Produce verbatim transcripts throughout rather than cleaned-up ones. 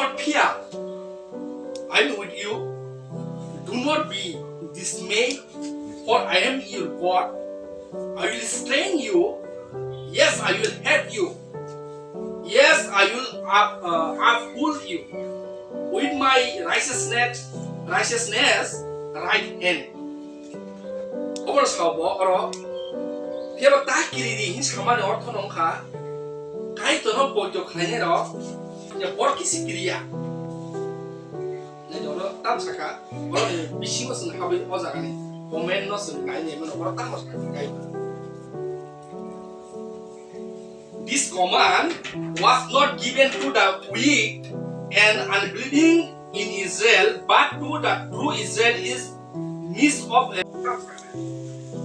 Not fear, I am with you. Do not be dismayed, for I am your God. I will strengthen you. Yes, I will help you. Yes, I will up, uh, uphold you with my righteousness, righteousness right hand. Obo sao bo oro. Phiya ba ta kiri di hin samani ortho no wngkha. Kaitor no poito khlainai rok. Ya bor kisi kiriya. Nai oro tam saka. Oro ni bisingo sing habai o jaga ni. Comment no sing kai ni mano oro tam saka kai. This command was not given to the weak and unbelieving in Israel, but to the true Israel is midst of a.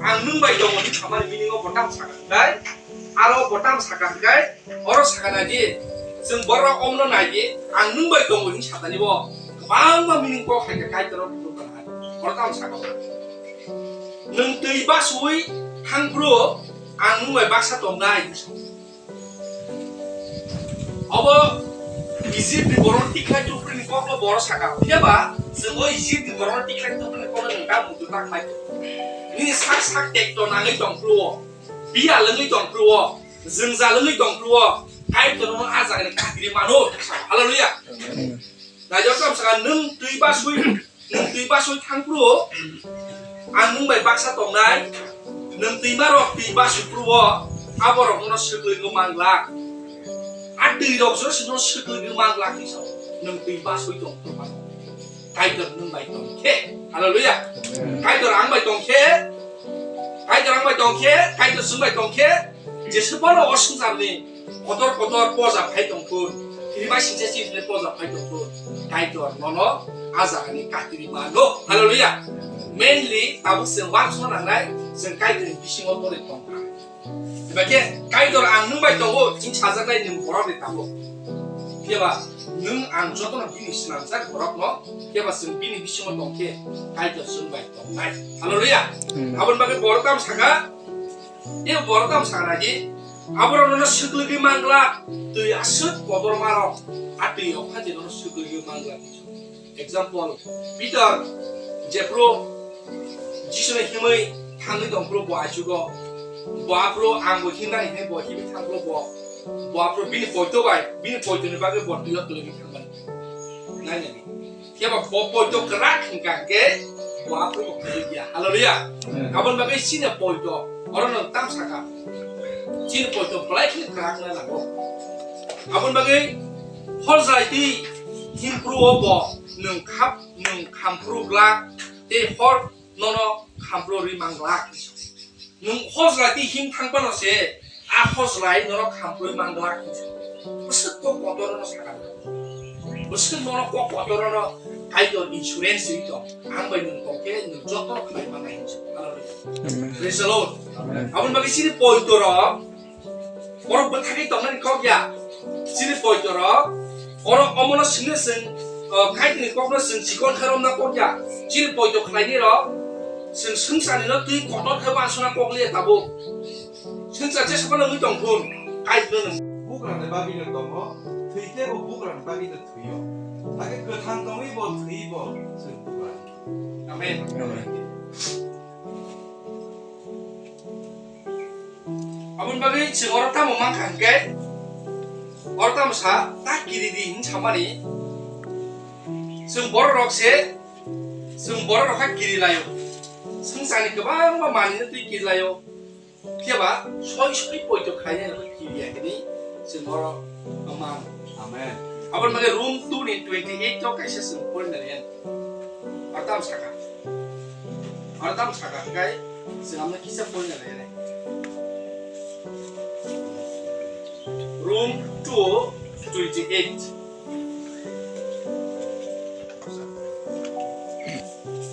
Ang nwng bai tongo ni khamani meaning o bo tam saka hwnkhe, aro bo tam saka hwnkhe, oro saka nai di, chwng borok omno nai di, ang nwng bai tongo ni sakani bo kwbangma meaning kok hai khe Kaitor o bukhuk kana hai. Oro tam saka. Nwng twi basui thangphru ang nwng bai baksa tongnai. Obo Egypt ni borok tikhlai tubrini kokno boro saka. Phiya ba chwng o Egypt ni borok tikhlai tubrini kokno nwng ta muitu ta khlai. Nini sak sak tekto nangwi tongphru o, biyal wngwi tongphru o, jwngjal wngwi tongphru o, Kaitor no a jaga ni kakri mano. Hallelujah. Naijak sam saka nwng twi basui Nwng twi basui thangphru, ang nwng bai baksa tongnai, nwng twima rok twi basui phru o, abo rok no swkli no manglak. A twi rok jora se no swkli no manglak hinwi sao, nwng twi basui tong phru mano. Kaitor nwng bai tong khe, hallelujah. Kaitor ang bai tong khe, Kaitor ang bai tong khe, Kaitor chwng bai tong khe, Jesa phano o swngcharni kotor kotor poja phai tong phun, phirima singcha singcha poja phai tong phun, Kaitor nono a jagani kakiri mano. Hallelujah. Mainly tabuk chwng uansukna nangnai, chwng Kaitorni bisingo tongwi tongkha. Eba khe Kaitor ang nwng bai tongo, chwng sajaknai nwng borokni tabuk. Phiya ba nwng ang jotono bini swnamjak borokno, phiya ba chwng bini bisingo tong khe Kaitor chwng bai tongnai. Hallelujah. Amen. Aboni bagwi borok tamo saka, Tei borok tamo sakha di, aborok nono swkligwi manglak, twi aswk kotorma rok, a twi rok phaidi nono swkligwi manglak. Example, Peter, jephru Jisuni himwi thangwi tongphru bo achugo, bo aphru ang bo himnani hinwi bo himwi thangphru bo, bo aphru bini poito bai, bini poitoni bagwi bo twi o twlwgwi thangmani. Nai nai. Phiya ba bo poito kwrak hwnkha hwnkhe bo aphuru bo kwrwi ya. Hallelujah. Amen. Aboni bagwi chini poito, oro nwng tam saka. Chini poito belai kheno kwrak wngna nango. Aboni bagwi hor jai twi himphru o bo nwng khap, nwng khamphru glak tei hor nono khamphru rwi manglak. Nwng hojlai twi him thang phano se, a hojlai norok khamprwi manglak hinwi. Bwswk kok kotor no sakha. Bwswk norok kok kotor no Kaitor insurance rwi tong. Ang bai nwng tong khe nwng joto khlai mannai hinwi. Hallelujah. Amen. Praise the Lord. Amen. Aboni bagwi chini poito rok borok bwthagwi tongnani kok ya. Chini poito rok Oro omono swngwi chwng, o, Kaitorni kokno chwng chikon khe romna kok ya. Chini poito khlaini rok chwng swngcharni no twi kotor khe uansukna kok liya tabuk. Swngchar jesa phano wngwi tong thun, Kaitorno nwng. Bugrani bagwi no tongo, thwi khe bo bugrani bagwi no thwio. Hakhe kwthang tongwi bo thwi bo chwng bugra. Amen. Amen. Aboni bagwi chwng oro tamo mankha hwnkhe, oro tamo sa, ta kiri di hwn samani, chwng borok rok se, chwng borok rok kha kiri laio. Swngcharni kwbangma manwino twi kiri laio. Phiya ba soi soi poito khlainai rok kiri ya hwnwi chwng oro man. Amen. Aboni bagwi Rom two ni twenty eight o kaisa chwng porina rw. Aro tamo saka. Aro tamo saka hwnkhe chwng amno kisa porina rw. Rom two twenty eight.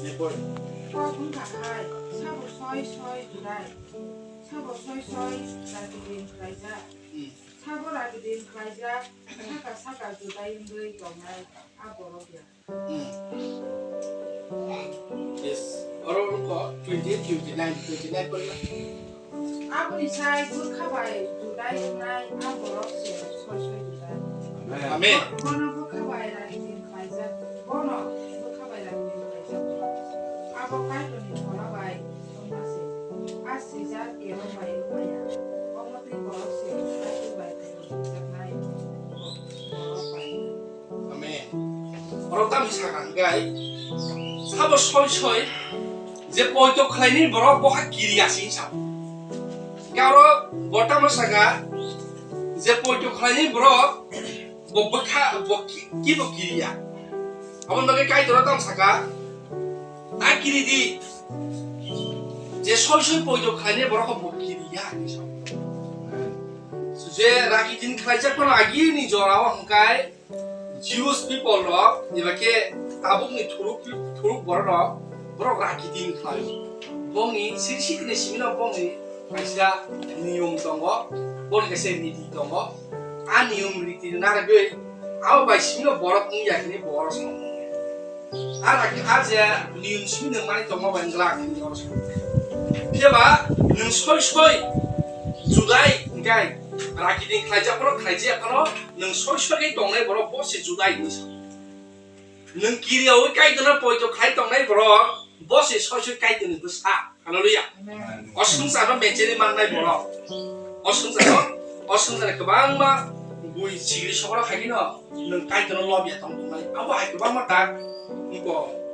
Ni pori. Kok wngkha khai, sabo soi soi jurai, sabo soi soi ragidin khlaijak, hmm, sabo ragidin khlaijak, saka saka judai wngwi tongnai a borok ya. Hmm. Yes. Oro wngkha twenty eight, twenty nine, twenty nine pori. Aboni sai bwkha bai judai wngnai a borok se soi soi judai. Amen. Amen. Bono bwkha bai Oro tamo sakha hwnkhe, sabo soi soi je poito khlainai borok bo ha kiriya se hinwi sa. Hwnkhe oro bo tamo sakha je poito khlainai borok bo bwkha bo ki-, kibo kiriya. Aboni bagwi Kaitor tamo sakha, "Ta kiri di, je soi soi poito khlainai borok bo kiriya," hinwi sa. Je rakidin khlaijak phano agini jorao hwnkhe Jewish people rok, eba khe tabukni thuruk, thuruk borok rok, borok rakidin khlaio. Bongni siri sikni simino bongni kaisa niyom tongo, boni kaisa riti tongo. A niyom riti narwgwi abo bai simino borok wngya hinwi borok sago. A raki a je niyom simi nang mani tongma bai glak hinwi oro sa. Phiya ba nwng soi soi Judai hwnkhe rakidin khlaijak phano khlaijak phano nwng soi soi khe tongnai borok bo se Judai hinwi sa. Nwng kiriyaui Kaitorno poito khlai tongnai borok bo se soi soi Kaitorni bwsa. Hallelujah. Amen. O swngcharno mecheri mannai borok. O swngcharno, o swngcharni kwbangma bui chigri sokro khaikhe no nwng Kaitorno lobya tong tongnai. Abo hai kwbangma tak wngkho.